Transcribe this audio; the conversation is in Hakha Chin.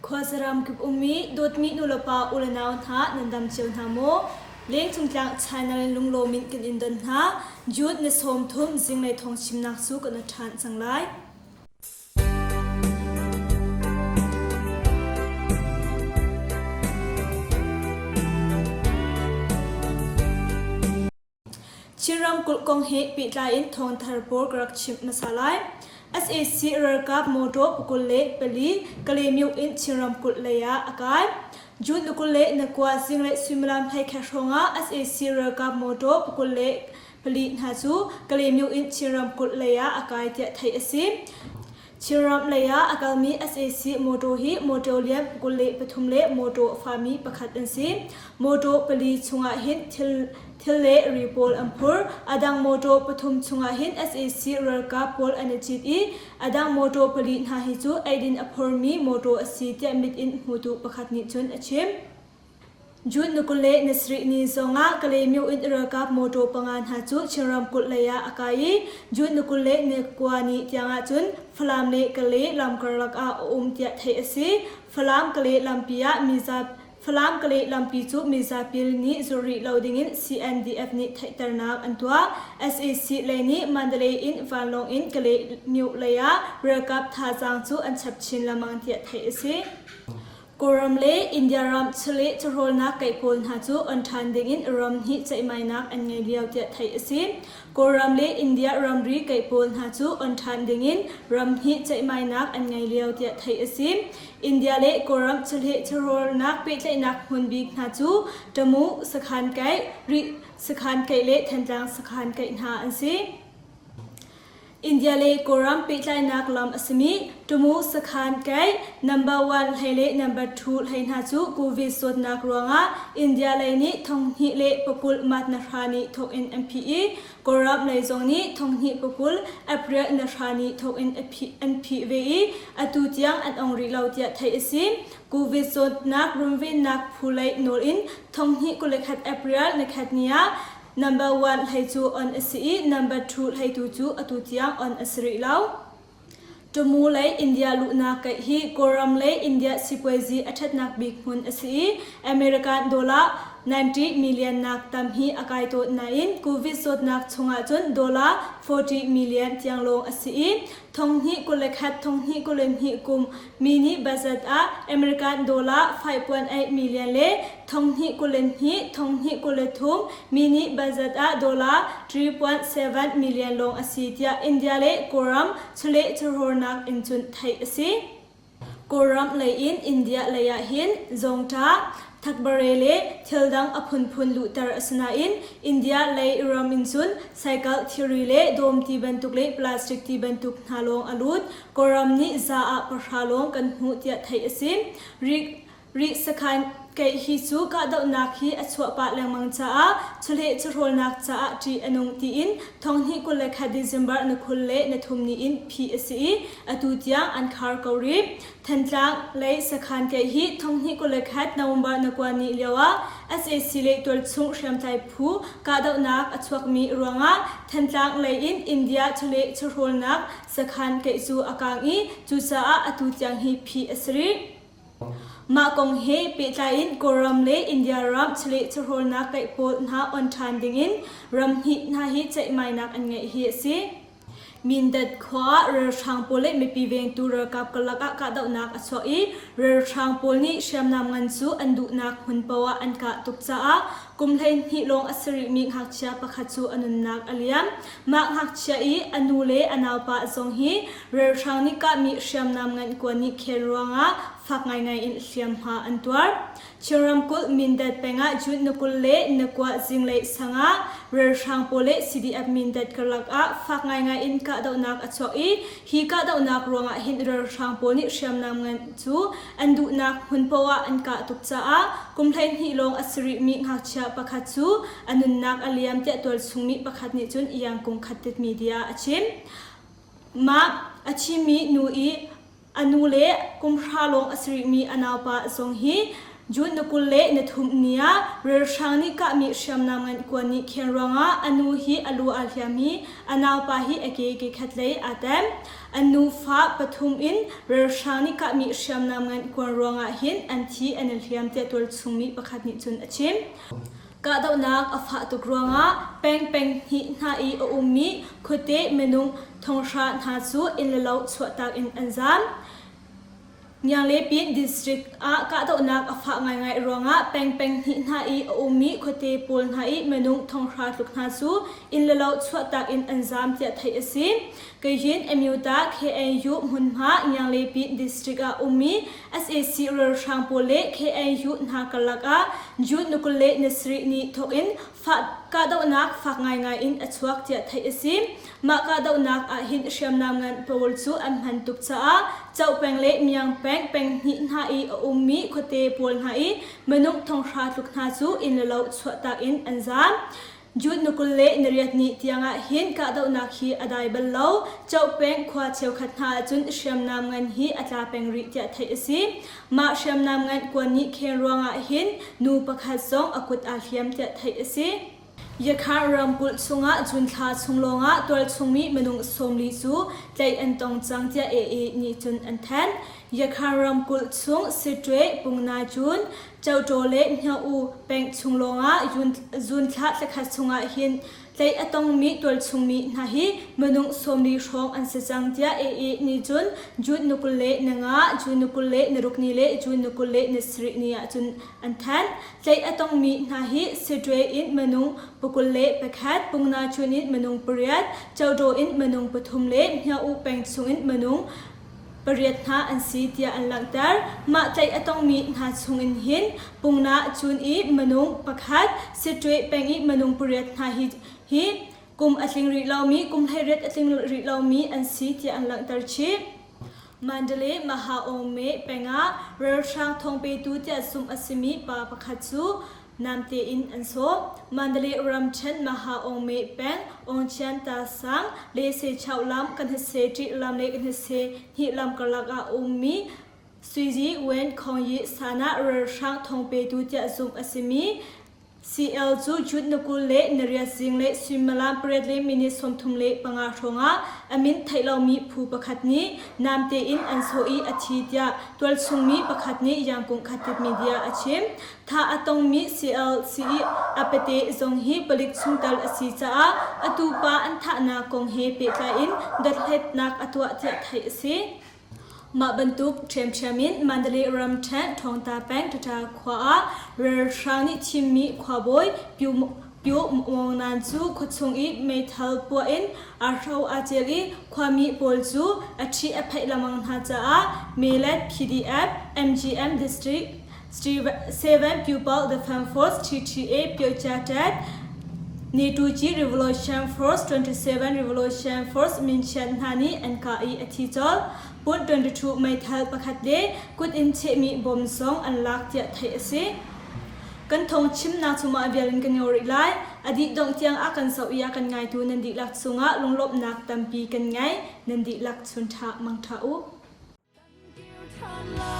Khuazaram kip ummi dawtmi nulepa ulenau hna nan dam cio hna maw? Lengcung tlang channel in lunglawm in kan in don hna. June ni 30 zinglei thawng chimnak cu kan ṭhan cang lai. Chin ramkulh kong he pehtlai in thawngthar pawl ka rak chimh hmasa lai. Sac ralkap motor 24 Kalaymyo in Chin ramkulh lei ah a kai. June 29 zinglei suimilam 11 hrawng ah sac ralkap motor 24 hna cu Kalaymyo in Chin ramkulh lei ah a kai tiah theih a si. Chinram lei ah a kalmi sac mawṭaw hi mawṭaw lian 23 le mawṭaw a fami pakhat an si. Mawṭaw pali chungah hin thil, thil le ri pawl an phur. A dang mawṭaw pathum chungah hin sac ralkap pawl an i cit i a dang mawṭaw pali hna hi cu eidin a phormi mawṭaw a si tiah mit in hmutu pakhat nih cun a chim. June ni 27 ni zongah Kalaymyo in ralkap mawṭaw panga hna cu Chin ramkulh lei ah a kai i June ni 29 ni tiangah cun Falam le Kalay lam karlak ah a um tiah theih a si. Falam Kalay lampi ah mizapi Falam Kalay lampi cu mizapi nih zulh rih lo dingin CNDF nih theihternak an tuah. Sac lei nih Mandalay in vanlawng in Kalaymyo lei ah ralkap thazaang cu an chap chin lengmang tiah theih a si. Kawlram le India ram chawleh chawhrawlnak kaih pawl hna cu on ṭhan dingin ram hnih ceihmainak an ngei lio tiah theih a si. Kawlram le India ramri kaih pawl hna cu on ṭhan dingin ram hnih ceihmainak an ngei lio tiah theih a si. India le Kawlram chawleh chawhrawlnak pehtlaihnak hmun bik hna cu Tamu sakhan kaih, Rih sakhan kaih le Thantlang sakhan kaih hna an si. India le Kawlram pehtlainak lam a simi Tamu sakhan kaih number one hlei le number two hlei hna cu COVID zawtnak ruangah India lei nih thonghnih le pakul mat na hra nih thawk in an phih i Kawlram lei zong nih thonghnih pakul April na hra nih thawk in an phih ve i atu tiang an ong rih lo tiah theih a si. COVID zawtnak runvennak phu lei nawl in thonghnih 21 April nikhat ni ah Number one hlei cu on a si i number two hleitu cu atu tiang on a si rih lo. Tamu lei India luhnak kaih hi Kawlram lei India sipuaizi a ṭhatnak bik hmun a si i American dollar 90 million nak tam hi a kai tawn nain COVID zawtnak chungah cun dollar 40 million tiang lawng a si i thonghnih 21 thonghnih 22 kum mini budget ah American dollar 5.8 million le thonghnih 22 thonghnih 23 mini budget ah dollar 3.7 million lawng a si tiah India le Kawlram chawleh chawhrawlnak in cun theih a si. Kawlram lei in India lei ah hin zawngṭah, thakbare le thil dang a phunphun luhter a si nain India lei ram in cun cycle thilri le dawm ti bantuk le plastic ti bantuk hna lawng a lut. Kawlram nih za ah pahra lawng kan hmuh tiah theih a si. Rih sakhan keih hi cu kahdohnak hi a chuah pah lengmang caah chawleh chawhrawlnak caah ṭih a nung tiin thonghnih 21 December ni 23 ni in phih a si i atu tiang an khar ko rih. Thantlang lei sakhan keih hi thonghnih 21 November ni kua ni lio ah sac le tualchung hriamtlai phu kahdohnak a chuakmi ruangah Thantlang lei in India chawleh chawhrawlnak sakhan keih cu a kaang i cucaah atu tiang hi phih a si rih. Mah kong he pehtlai in Kawlram le India ram chawleh chawhrawlnak kaih pawl hna on ṭhan dingin ram hnih hna hi ceihmainak an ngeih hi a si. Mindat khua ah ralhrang pawl le mipi vengtu ralkap karlak ah kahdohnak a chuak i ralhrang pawl nih hriamnam ngan cu an duhnak hmun paoh ah an kah tuk caah kum 12 lawng a si rihmi ngakchia pakhat cu a nunnak a liam. Mah ngakchia i a nu le a naupa zong hi Ralhrang nih kahmi hriamnam ngan kuan nih khel ruangah fak ngaingai in hliamhma an tuar. Chin ramkulh Mindat peng ah June ni 20 le ni kua zinglei sang ah ralhrang pawl le CDF Mindat karlak ah fak ngaingai in kahdohnak a chuak i hi kahdohnak ruangah hin ralhrang pawl nih hriamnam ngan cu an duhnak hmun poah ah an kah tuk caah kum 12 lawng a si rihmi ngakchia pakhat cu a nunnak a liam tiah tualchungmi pakhat nih cun Yangkung Khattit Media a chim. Mah a thimi nu i a nu le kum hra lawng a si rihmi a naupa zong hi June ni 20 le ni thum ni ah ralhrang nih kahmi hriamnam ngan kuan nih khen ruangah a nu hi a lu aa hliam i a naupa hi a ke ke khat lei aa tem. An nufa pathum in ralhrang nih kahmi hriamnam ngan kuan ruangah hin an thi an i hliam tiah tualchung mi pakhat nih cun a chim. Kahdohnak a fah tuk ruangah peng peng hnih hna i a ummi khuate minung thonghra hna cu inn le lo chuahtak in an zaam. Ngianglepin District ah kahdohnak a fah ngaingai ruangah peng peng hnih hna i a ummi khuate pawl hna i minung thonghra tluk hna cu inn le lo chuahtak in an zaam tiah theih a si. Keihin Amyota KNU hmunhma Ngianglepin District ah ummi sac ralhrang pawl le KNU hna karlak ah June ni 27 ni thawk in kahdohnak fak ngaingai in a chuak tiah theih a si. Mah kahdohnak ah hin hriamnam ngan pawl cu an hman tuk caah Choh peng le Miang peng peng hnih hna i a ummi khuate pawl hna i minung thonghra tluk hna cu inn le lo chuahtak in an zaam. June ni 28 ni tiangah hin kahdohnak hi a dai bal lo. Choh peng khua cheukhat hna ahcun hriamnam ngan hi a tla peng rih tiah theih a si. Mah hriamnam ngan kuan nih khen ruangah hin nu pakhat zong a kut aa hliam tiah theih a si. Yakhar ramkulh chungah June thla chung lawngah tualchungmi minung 40 cu tlaih an tong cang tiah AA nih cun an thanh. Yakhar ramkulh chung Sittwe, Pungnajun, Chotaw le Hmyo-U peng chung lawngah June thla thlakhat chungah hin tlaih a tongmi tualchungmi hna hi minung 40 hrawng an si cang tiah AA nih cun June ni 25, June ni 26 ni le June ni 27 ni ah cun an thanh. Tlaih a tongmi hna hi Sittwe in minung 21, Pungnachun in minung pariat, Chotaw in minung pathum le Hmyo-U peng chungin minung pariat hna an si tiah an langhter. Mah tlaih a tongmi hna chungin hin Pungnachun i minung pakhat, Sittwe peng i minung pariat hna hi hi kum a tling rih lomi, kum 18 a tling rih lomi an si tiah an langhter chih. Mandalay Mahaome pengah ralhrang thawngpetu tiah zumh a simi pa pakhat cu namte in an sawh. Mandalay ramṭhen Mahaome peng Ongchian Ta sang Lese Chau lam Kanhase Ṭih lam le Kanhase Hnih lam karlak ah a ummi Suizi Wen Khong Yi Sana ralhrang thawngpetu tiah zumh a simi CL cu June ni 28 zing le suimilam pariat le minute 35 hrawngah a min theih lomi phu pakhat nih namte in an sawh i a thi tiah tualchung mi pakhat nih Yangkung Khattit Media a chim. Thah a tongmi CLC i a pate zong hi palik chungtel a si caah atu pa an thahnak kong he pehtlai in dothlatnak a tuah tiah theih a si. Mah bantuk ṭhiamṭhiam in Mandalay ramṭhen Ṭhawngta peng Ṭaṭa khua ah ralhrang nih thimmi khuabawi Pyu Pyu Maung Nan cu khuachung i meithal puah in aa hro aa cel i khuami pawl cu a ṭhih a pheih lengmang hna caah Melet PDF, MGM District 7 Pupil Defense Force TTA Pyocha Tet Nituji Revolution Force 27 Revolution Force minchiat hna nih an kah i a thi colh. Pun 22 meithal pakhat le kut in chehmi bom zong an lak tiah theih a si. Kan thawng chimnak cu mah vial in kan ngau rih lai. A dih dongh tiang a kan zoh i a kan ngaitu nan dihlak cungah lunglawmhnak tampi kan ngei. Nan dihlak chun ṭha mangṭha u. Kan kir ṭhan lai.